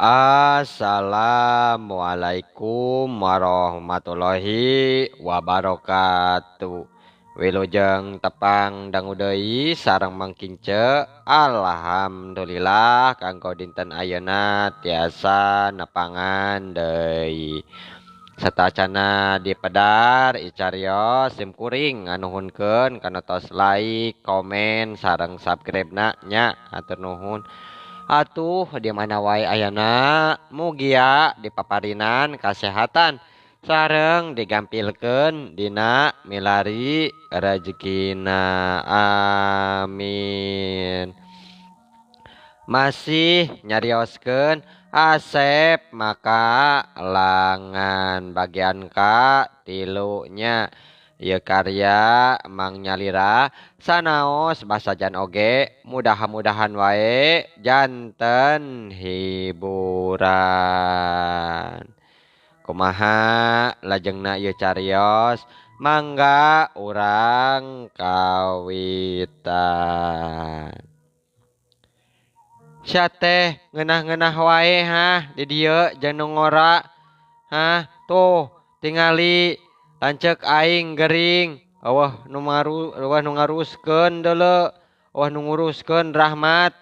Assalamualaikum warahmatullahi wabarakatuh. Wilujeng tepang dangu deui sareng Mang Kince. Alhamdulillah kanggo dinten ayeuna tiasa nepangan deui. Satacana di pedar icarios sim kuring nganuhunkeun kana tos like, komen sareng subscribe-na nya hatur nuhun. Atuh di mana wae ayana mugia dipaparinan kasehatan sareng digampilkeun dina milari rejekina, amin. Masih nyarioskeun Asep maka langan bagian ka tilunya ieu karya Mang Nyalira sanaos basajan oge mudah-mudahan wae janten hiburan. Kumaha lajengna ieu carios mangga urang kawitan. Sia teh ngeunah-ngeunah wae hah di dieu jeung nu ngora. Hah tuh tingali lanceuk aing gering eueuh nu eueuh nu ngaruskeun deuleu eueuh nu nguruskeun Rahmat.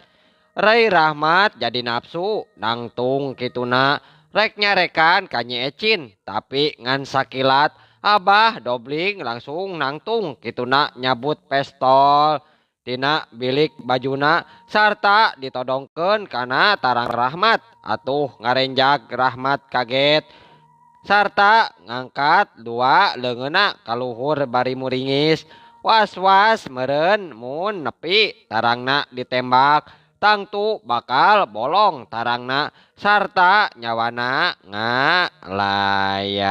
Rai Rahmat jadi nafsu nangtung kituna rek nyarekan ka Nyi Ecin tapi ngan sakilat Abah Dobling langsung nangtung kituna nyabut pestol tina bilik bajuna sarta ditodongkeun kana tarang Rahmat. Atuh ngarenjag Rahmat kaget sarta ngangkat dua leungeunna kaluhur bari muringis was-was meureun mun nepi tarangna ditembak tangtu bakal bolong tarangna sarta nyawana ngalayang.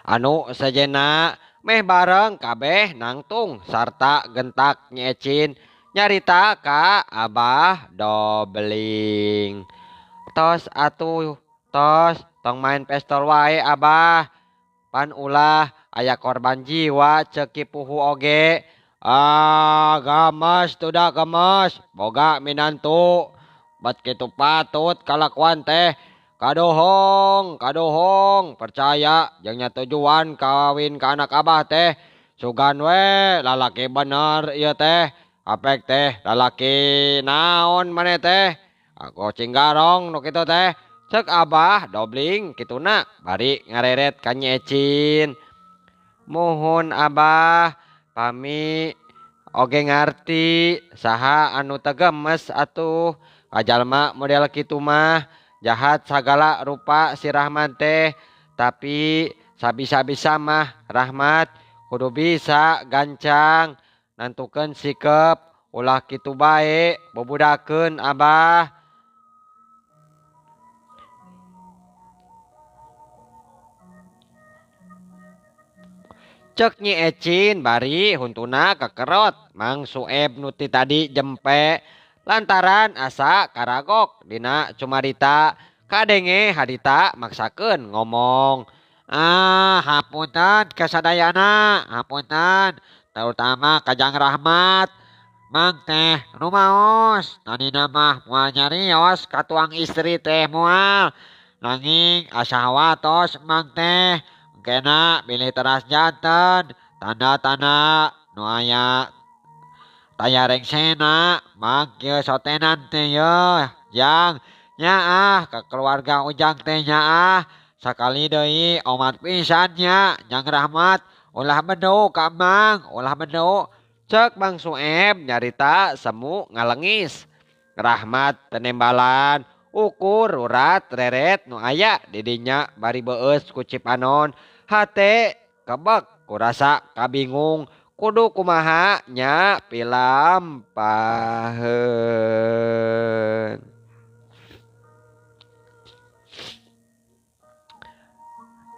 Anu sejenna meh bareng kabeh nangtung sarta gentak Nyi Ecin nyarita ka Abah Dobling. Tos atuh tos tong main pestol wae Abah, pan ulah aya korban jiwa ceuk Ki Puhu oge. Ah gemes tuh dah gemes boga minantu bat kitu patut kalakuan teh kadohong kadohong percaya jeung nya tujuan kawin ka anak Abah teh sugan we lalaki bener ieu teh apek teh lalaki naon maneh teh aku cinggarong nu kitu teh ceuk Abah Dobling kituna bari ngareret ka Nyi Ecin. Muhun Abah pami oge ngarti saha anu teu gemes atuh kajalma model kitu mah jahat sagala rupa si Rahmat teh tapi sabisa-bisa mah Rahmat kudu bisa gancang nantukeun sikep ulah kitu bae bobudakeun Abah. Ceuk Nyi Ecin bari huntuna kekerot Mang Sueb nu ti tadi jempe lantaran asa karagok dina cumarita kadenge harita maksakeun ngomong. Ah hapunten kasadayana hapunten terutama ka Jang Rahmat. Mang teh rumaos tadina mah moal nyarios ka tuang istri teh moal nanging asa hawatos mang teh kena bilih teras janten tanda-tanda nu aya taya rengsena mang kieu sotenan teh yeuh jang nyaah ka keluarga Ujang teh nyaah sakali deui omat pisan nya Jang Rahmat ulah beduk ka Mang ulah beduk ceuk Bang Sueb nyarita semu ngalengis. Rahmat tenembalan ukur urat reret nu aya di dinya bari beueus ku Cipanon hate kebek kurasa kabingung kudu kumaha nya pilampaheun.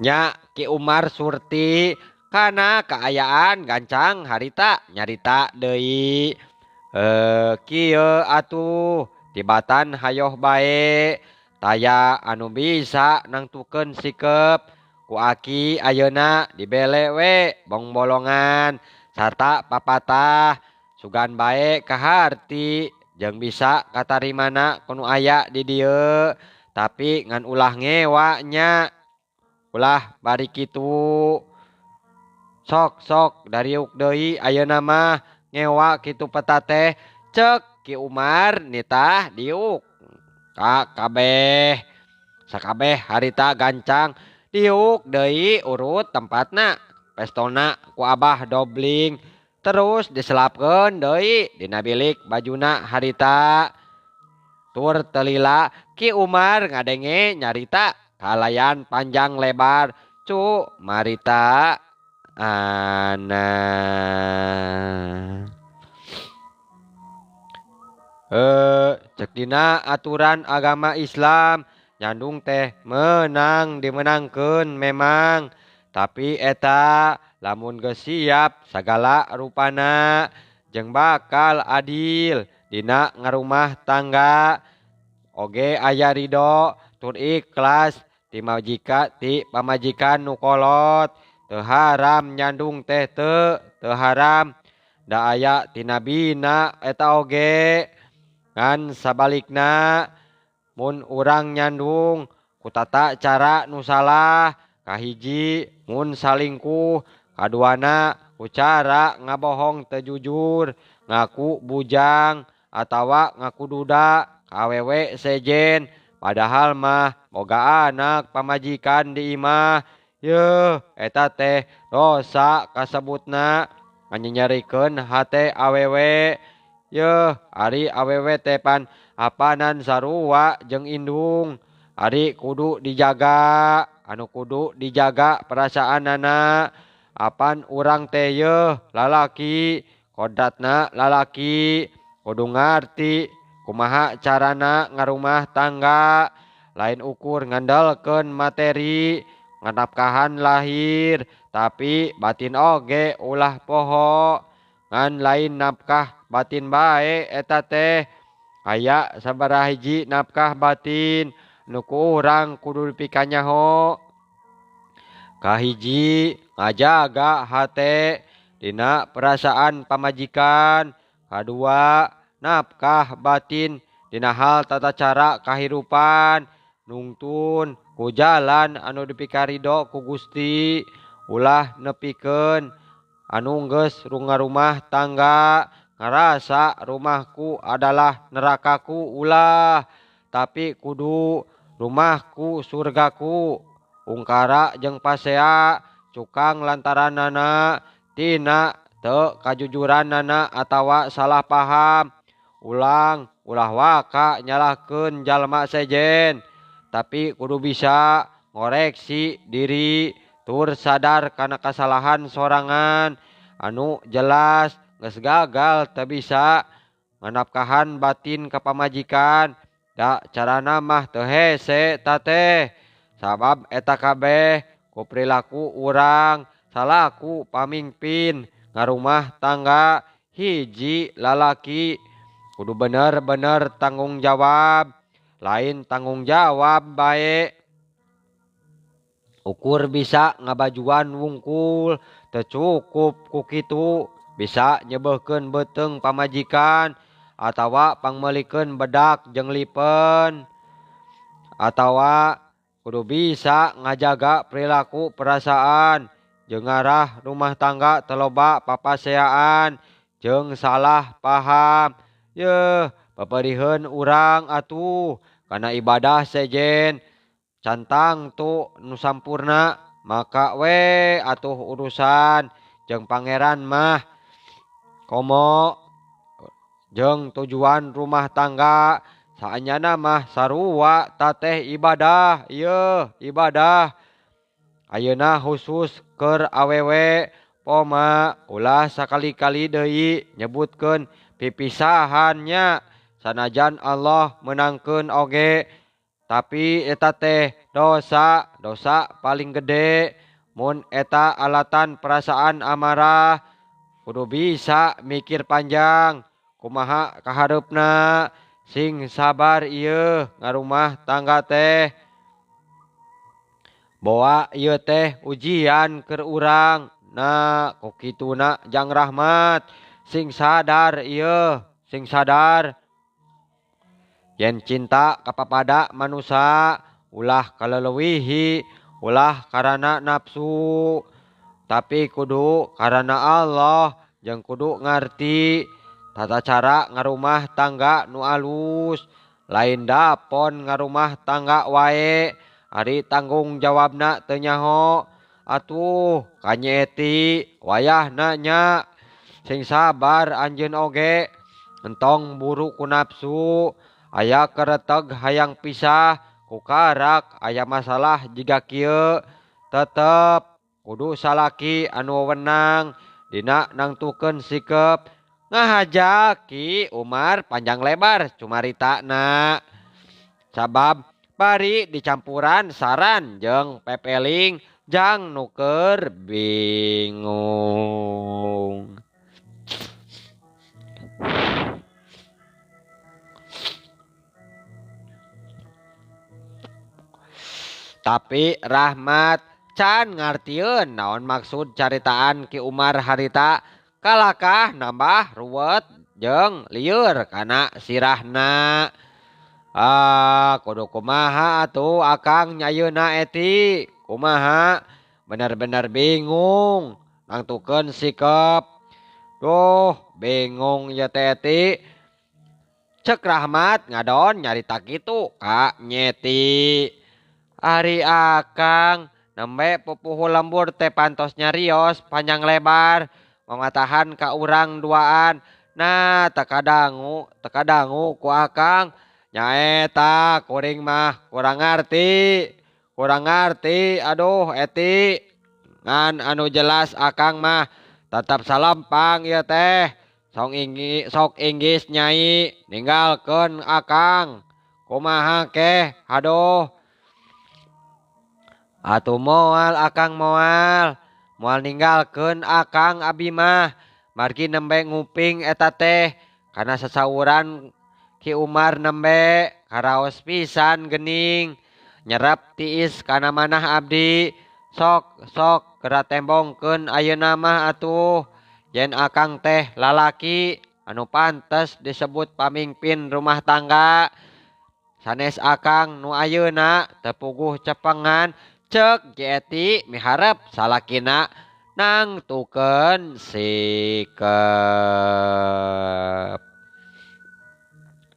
Nya Ki Umar Surti kana kaayaan gancang harita nyarita deui. Kieu atuh tibatan hayoh bae taya anu bisa nangtukeun sikep ku aki ayeuna dibele we bongbolongan sarta papatah sugan bae kaharti Jeung bisa katarimana ku nu aya di dieu tapi ngan ulah ngewa nya ulah bari kitu sok sok dariuk deui ayeuna mah ngewa kitu peta teh cek Ki Umar nitah diuk ka kabeh sakabeh harita gancang diuk deui urut tempatna pestona ku Abah Dobling terus diselapkeun deui dina bilik bajuna harita tur teu lila Ki Umar ngadenge nyarita kalayan panjang lebar cu marita ana. Cek dina aturan agama Islam nyandung teh meunang dimeunangkeun memang tapi eta lamun geus siap sagala rupana jeung bakal adil dina ngarumah tangga oge aya ridho tur ikhlas ti majikan ti pamajikan nu kolot teu haram nyandung teh teu teu haram da aya tina bina eta oge ngan sabalikna mun urang nyandung ku tata cara nu salah kahiji mun salingkuh kaduana ku cara ngabohong teu jujur ngaku bujang atawa ngaku duda ka awewe sejen padahal mah boga anak pamajikan di imah yeuh eta teh dosa kasebutna nganyanyerikeun hate awewe yeuh ari awewe teh pan apanan sarua jeung indung ari kudu dijaga anu kudu dijaga perasaanana apan urang teh yeuh lalaki kodratna lalaki kudu ngarti kumaha carana ngarumah tangga lain ukur ngandalkeun materi nganapkahan lahir tapi batin oge ulah poho ngan lain nafkah batin bae eta teh aya sabaraha hiji nafkah batin nu ku urang kudu dipikanyaho kahiji ngajaga hate dina perasaan pamajikan kadua nafkah batin dina hal tata cara kahirupan nungtun ku jalan anu dipikarido ku Gusti ulah nepikeun anu geus ngarumah tangga ngarasa rumahku adalah nerakaku ulah tapi kudu rumahku surgaku ungkara jeung pasea cukang lantaranana tina teu kajujuranana atawa salah paham ulang ulah waka nyalahkeun jalma sejen tapi kudu bisa ngoreksi diri tur sadar kana kasalahan sorangan anu jelas geus gagal teu bisa nganapkahan batin ka pamajikan da carana mah teu hese ta teh sabab eta kabeh ku perilaku urang salaku pamingpin ngarumah tangga hiji lalaki kudu bener-bener tanggung jawab lain tanggung jawab bae ukur bisa ngabajuan wungkul teu cukup ku kitu bisa nyebeuhkeun beuteung pamajikan atawa pangmeulikeun bedak jeung lipen atawa kudu bisa ngajaga perilaku perasaan jeung ngarah rumah tangga teu loba papaseaan jeung salah paham yeuh paperiheun urang atuh kana ibadah sejen cantang tu nu sampurna maka we atuh urusan jeung pangeran mah komo jeung tujuan rumah tangga saenyana mah sarua tateh ibadah yeuh ibadah ayeuna khusus keur awewe poma ulah sakali-kali deui nyebutkeun pipisahan nya sanajan Allah meunangkeun oge tapi eta teh dosa dosa paling gede mun eta alatan perasaan amarah kudu bisa mikir panjang kumaha kahareupna sing sabar ieu ngarumah tangga teh boa ieu teh ujian keur urang nah ku kituna jang rahmat sing sadar ieu sing sadar. Yen cinta kapapada manusa ulah kalelewihi, ulah karana nafsu, tapi kudu karana Allah jeung kudu ngarti tata cara ngarumah tangga nu alus, lain dapon ngarumah tangga wae ari tanggung jawabna teu nyaho. Atuh ka Nyi Eti wayahna nya sing sabar anjeun oge, entong buru ku nafsu, aya kereteg hayang pisah ku karak aya masalah jiga kieu, tetep kudu salaki anu wewenang dina nangtukeun sikep. Ngahaja Ki Umar panjang lebar cumaritana, sabab bari dicampuran saran jeung pepeling jang nuker bingung. Tapi Rahmat can ngartieun naon maksud caritaan Ki Umar harita, kalakah nambah ruwet jeung lieur kana sirahna. Ah, kudu kumaha atuh akang nyayeuna eti, kumaha bener-bener bingung nangtukeun sikep. Duh, bingung ye teh eti. Cek Rahmat ngadon nyarita kitu ka Nyeti. Ari akang nembe pupuhu lembur teh pantos nyarios panjang lebar mamatahan ka urang duaan. Nah, tekadangu ku akang nyaeta kuring mah kurang ngarti, kurang ngarti. Aduh eti, ngan anu jelas akang mah tetap salampang ieu teh. Sok inggis nyai ninggalkeun akang kumaha keh. Aduh atuh moal akang moal, moal ninggalkeun akang abi mah. Margi nembe nguping eta teh kana sasauran Ki Umar nembe karaos pisan gening nyerap tiis kana manah abdi. Sok sok geura tembongkeun ayeuna mah atuh yen akang teh lalaki anu pantes disebut pamimpin rumah tangga. Sanes akang nu ayeuna teu puguh cepengan. Cek Nyi Eti miharep salakina nangtukeun sikep.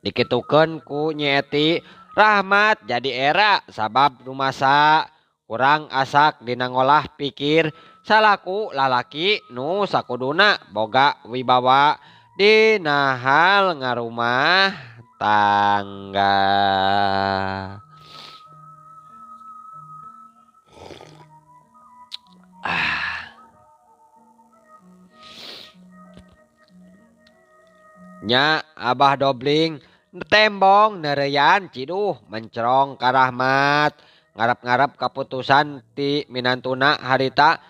Dikitukeun ku Nyi Eti, Rahmat jadi era sabab rumasa kurang asak dina ngolah pikir salaku lalaki nu sakuduna boga wibawa dina hal ngarumah tangga. Nya Abah Dobling tembong nereyan ciduh mencerong ka Rahmat ngarap-ngarap kaputusan ti minantuna harita.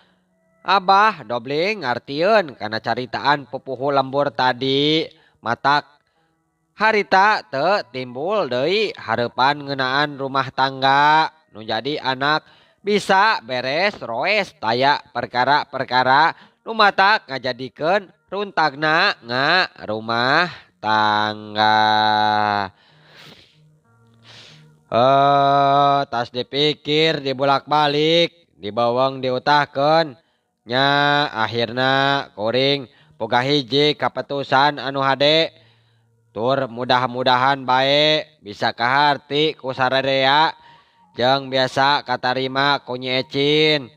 Abah Dobling ngartieun kana caritaan pupuhu lembur tadi, matak harita teu timbul deui hareupan ngeunaan rumah tangga nu jadi anak bisa beres roes taya perkara-perkara nu matak ngajadikeun runtagna nga rumah tangga. Tas dipikir dibolak-balik dibawang diutahkeun nya akhirna kuring boga hiji kaputusan anu hade tur mudah-mudahan bae bisa kaharti ku sararea jeung biasa katarima ku Nyi Ecin.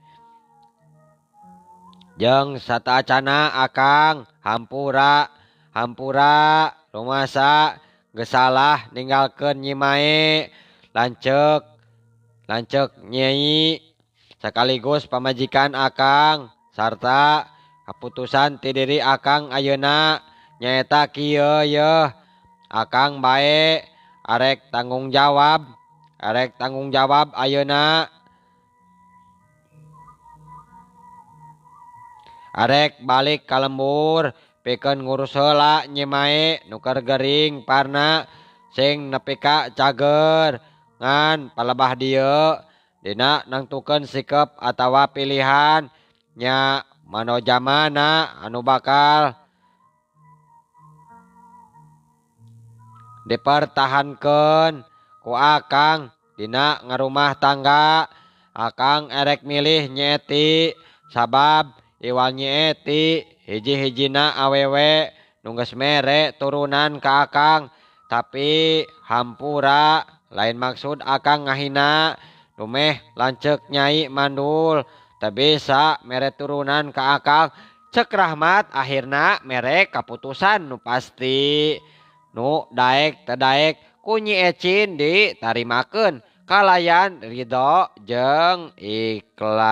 Jeung sataacana akang hampura hampura rumasa geus salah ninggalkeun Nyi Mae lanceuk lanceuk nyai sekaligus pamajikan akang sarta kaputusan ti diri akang ayeuna nyaeta kieu yeuh. Akang bae arek tanggung jawab, arek tanggung jawab ayeuna. Arek balik ka lembur pikeun ngurus heula Nyi Mae nu keur gering parna sing nepi ka cager ngan palebah dieu dina nangtukeun sikep atawa pilihan nya manojamana anu bakal Dipertahankeun ku akang dina ngarumah tangga. Akang erek milih Nyi Eti sabab iwal Nyi Eti hiji-hijina awewe nu geus mere turunan ka akang. Tapi hampura lain maksud akang ngahina dumeh lanceuk nyai mandul teu bisa mere turunan ka akang. Cek Rahmat akhirna mere kaputusan nu pasti nu daek teu daek ku Nyi Ecin ditarimakeun kalayan ridho jeung ikhlas.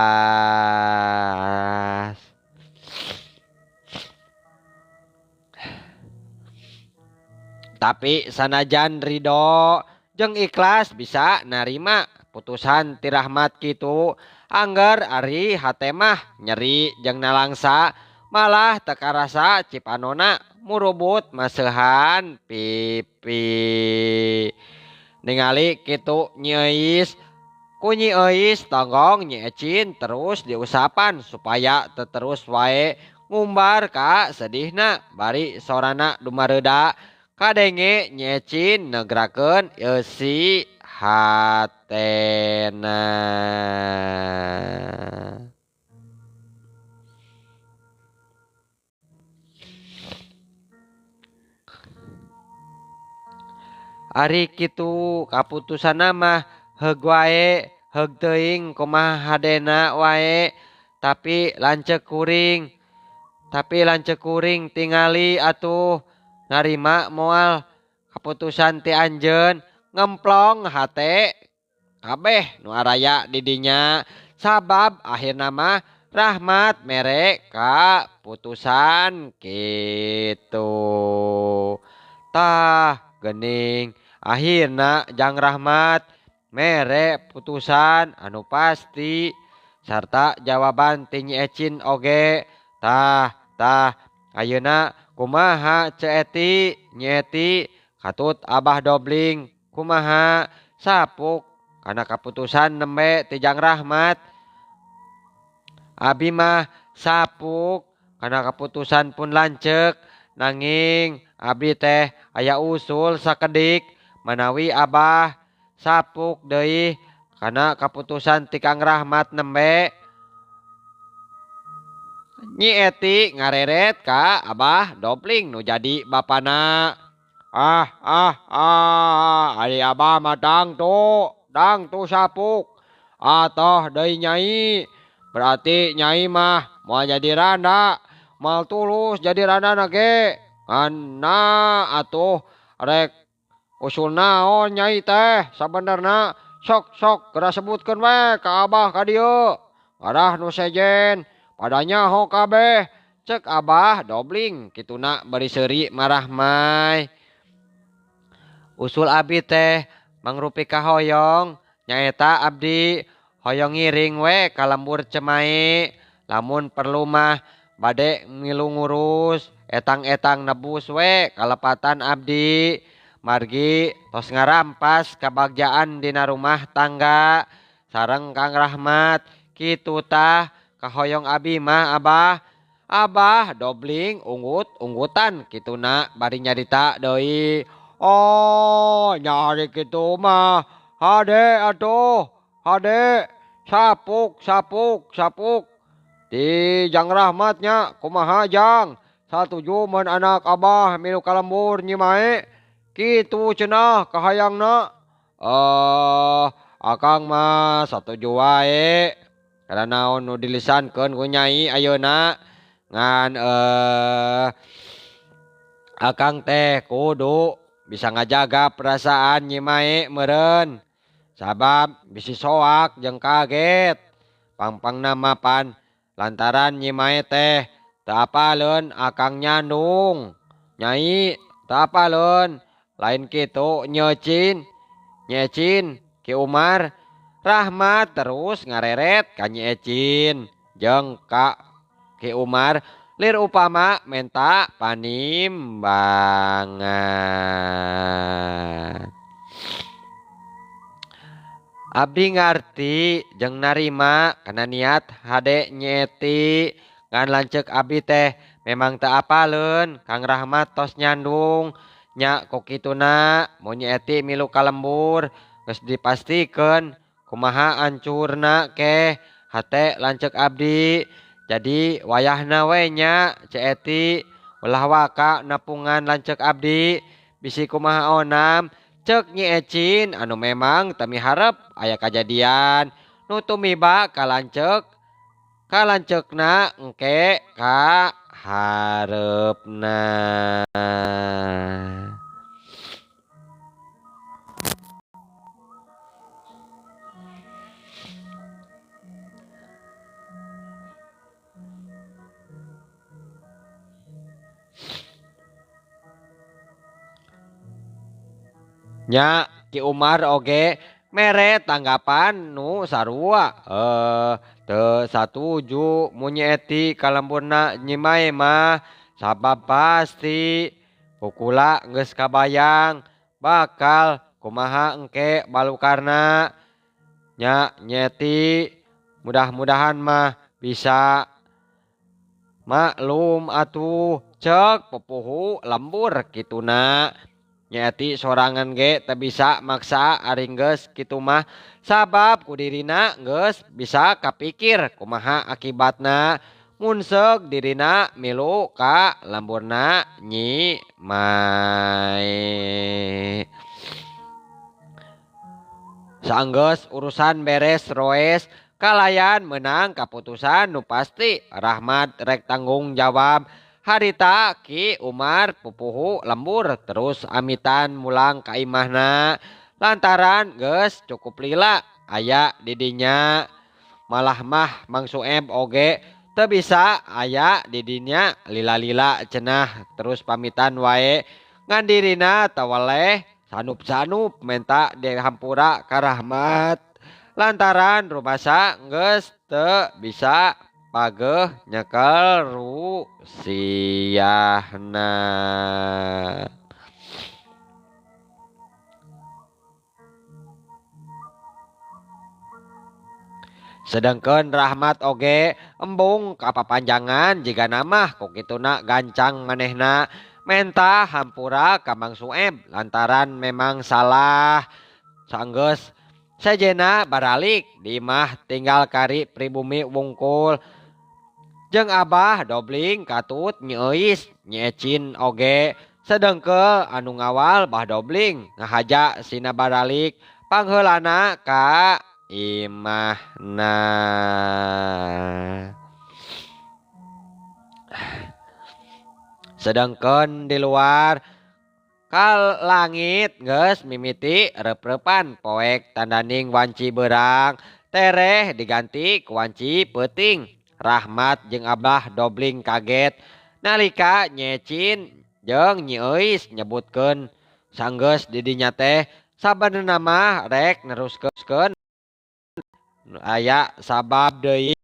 Tapi sanajan ridho jeung ikhlas bisa narima putusan ti Rahmat kitu angger ari hate mah nyeri jeung nalangsa malah teu karasa cipanona murubut maseuhan pipi. Ningali kitu Nyi Euis ku Nyi Euis tonggong Nyi Ecin terus diusapan supaya teu terus wae ngumbar ka sedihna bari sorana dumareuda kadenge Nyi Ecin negrakeun eusi hatena. Ari kitu kaputusanna mah heug wae heug teuing kumaha hadena wae tapi lanceuk kuring tingali atuh narima moal kaputusan ti anjeun ngemplong hate kabeh nu araya di dinya sabab akhirna mah Rahmat mere kaputusan kitu. Tah geuning akhirna Jang Rahmat mere putusan anu pasti sarta jawaban ti Nyi Ecin oge. Tah tah ayeuna kumaha Ceu Eti Nyi Eti katut Abah Dobling kumaha sapuk kana kaputusan nembe ti Jang Rahmat. Abi mah sapuk kana kaputusan pun lanceuk nanging abi teh aya usul sakedik manawi Abah sapuk deui kana kaputusan ti Kang Rahmat nembe. Nyi Eti ngareret ka Abah Dobling nu jadi bapana. Ah ah ah ari Abah mah dangtu sapuk atoh deui nyai. Berarti nyai mah moal jadi randa, moal tulus jadi randa na ge. Nganna atuh rek usul naon nyai teh sabenerna sok sok geura sebutkeun we ka Abah ka dieu. Ngarah nu sejen pada nyaho kabeh cek Abah Dobling kituna bari seuri marahmai. Usul abi teh mangrupi kahoyong nyaeta abdi hoyong ngiring we ka lembur Cemae lamun perlu mah bade ngilu ngurus etang-etang nebus we kalepatan abdi margi tos ngarampas kabagjaan dina rumah tangga sareng Kang Rahmat kitu tah kahoyong abi mah Abah. Abah Dobling unggut-unggutan kituna bari nyarita deui. Oh nyari kitu mah hade atuh hade sapuk sapuk sapuk di Jang Rahmatnya kumaha Jang satuju mun anak Abah milu ka lembur Nyi Mae kitu cenah kahayangna. Akang mah satuju wae karena naon nu dilisankeun ku nyai ayeuna ngan akang teh kudu bisa ngajaga perasaan Nyi Mae meureun sabab bisi soak jeung kaget pangpangna mapan lantaran Nyi Mae teh teu apaleun akang nyandung nyai teu apaleun lain kitu nyecin nyecin Ki Umar. Rahmat terus ngareret ka Nyi Ecin jeung ka Ki Umar lir upama menta panimbangan. Abdi ngarti jeung narima kana niat hade Nyi Eti ngan lanceuk abdi teh memang teu apaleun Kang Rahmat tos nyandung Nya ku kituna mun Nyi Eti milu ka lembur geus dipastikeun kumaha ancurna keh hate lanceuk abdi. Jadi wayahna we nya Ceu Eti ulah waka nepungan lanceuk abdi bisi kumaha onam ceuk Nyi Ecin anu memang teu miharep aya kajadian nu tumiba ka lanceuk ka lanceukna engke ka hareupna. Nya Ki Umar oge mere tanggapan nu sarua teu satuju mun Nyi Eti ka lemburna Nyi Mae mah sabab pasti kukula geus kabayang bakal kumaha engke balukarna. Nya Nyi Eti mudah-mudahan mah bisa maklum atuh ceuk pupuhu lembur kituna. Nyi Eti sorangan ge teu bisa maksa ari geus kitu mah sabab ku dirina geus bisa kapikir kumaha akibatna mun seug dirina milu ka lemburna Nyi Mae. Saenggeus urusan beres roes kalayan meunang kaputusan nu pasti Rahmat rek tanggung jawab. Harita Ki Umar pupuhu lembur terus amitan mulang ka imahna lantaran geus cukup lila aya di dinya. Malah mah Mang Sueb oge teu bisa aya di dinya lila-lila cenah terus pamitan wae ngan dirina tawaleh sanup-sanup menta dihampura ka Rahmat lantaran rumasa geus teu bisa pageuh nyekel rusiahna. Sedengkeun Rahmat oge embung kapapanjangan jigana mah ku kituna gancang manehna menta hampura ka Mang Sueb lantaran memang salah. Sanggeus sejena baralik di imah tinggal kari pribumi wungkul jeung Abah Dobling katut Nyi Euis Nyi Ecin oge sedengke anu ngawal Bah Dobling ngahaja sina baralik pangheulana ka imahna. Sedengkeun di luar kal langit geus mimiti reup-reupan poek tandaning wanci beurang tereh diganti ku wanci peuting. Rahmat jeung Abah Dobling kaget nalika Nyi Ecin jeung Nyi Euis nyebutkeun sanggeus di dinya teh sabenerna mah rek neruskeun aya sabab deui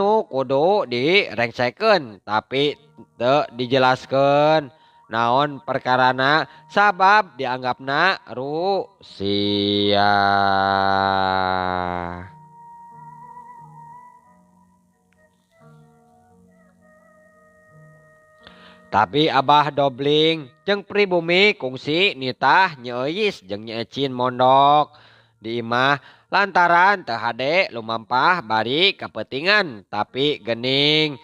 anu kudu direngsekeun tapi teu dijelaskeun naon perkarana sabab dianggapna rusia. Tapi Abah Dobling jeung pribumi kungsi nitah Nyi Euis jeung Nyi Ecin mondok di imah lantaran teu hade lumampah bari kapetingan tapi gening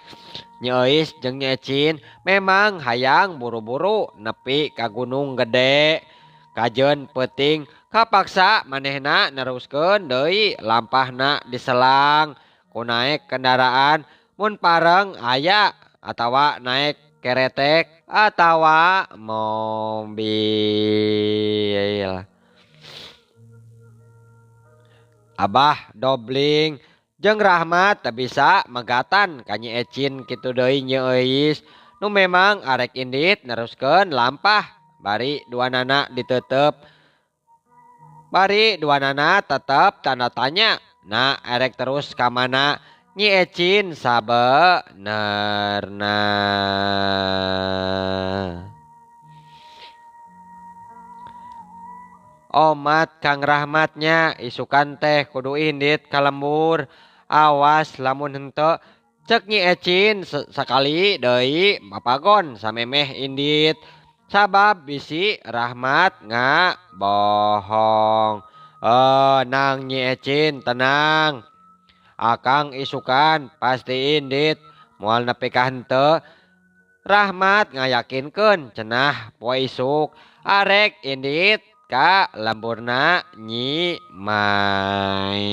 Nyi Euis jeung Nyi Ecin memang hayang buru-buru nepi ka Gunung Gede. Kajeun peuting kapaksa manehna neruskeun deui lampahna diselang ku naek kendaraan mun pareng aya atawa naek keretek atawa mobil. Abah Dobling jeung Rahmat teu bisa megatan ka Nyi Ecin kitu deui Nyi Euis nu memang arek indit neruskeun lampah bari duanana ditetep. Bari duanana tetep tanda tanya na erek terus ka mana Nyi Ecin sabenerna. Omat Kang Rahmatnya isukan teh kudu indit ka lembur. Awas lamun henteu cek Nyi Ecin sakali deui mapagon samemeh indit. Sabab bisi Rahmat ngabohong. Nang Nyi Ecin tenang. Akang isukan pasti indit moal nepi ka henteu. Rahmat ngayakinkeun cenah poe isuk arek indit ka lemburna Nyi Mae.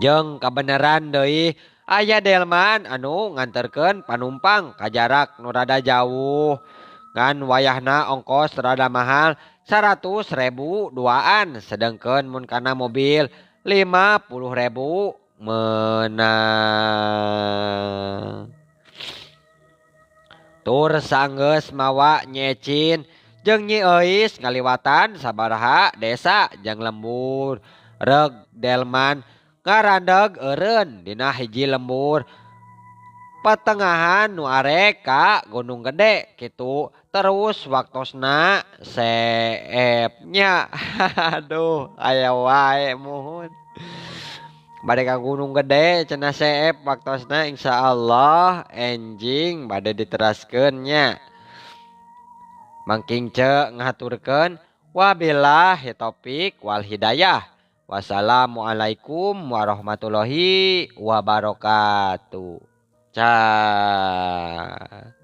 Jeung kabeneran deui aya delman anu nganterkeun panumpang ka jarak nu rada jauh. Ngan wayahna ongkos rada mahal 100.000 duaan sedengkeun mun kana mobil 50.000 meunang. Tur sanggeus mawa Nyi Ecin jeung Nyi Euis ngaliwatan sabaraha desa jeung lembur. Reg delman ngarandeg eureun dina hiji lembur petengahan nu arek ka Gunung Gede kitu terus waktosna seep nya. Aduh aya wae muhun bade ka Gunung Gede cenah seep waktosna insyaallah enjing bade diteraskeun nya. Mangking ce ngahaturkeun wabillahi taufik wal hidayah. Wassalamualaikum warahmatullahi wabarakatuh. Cah.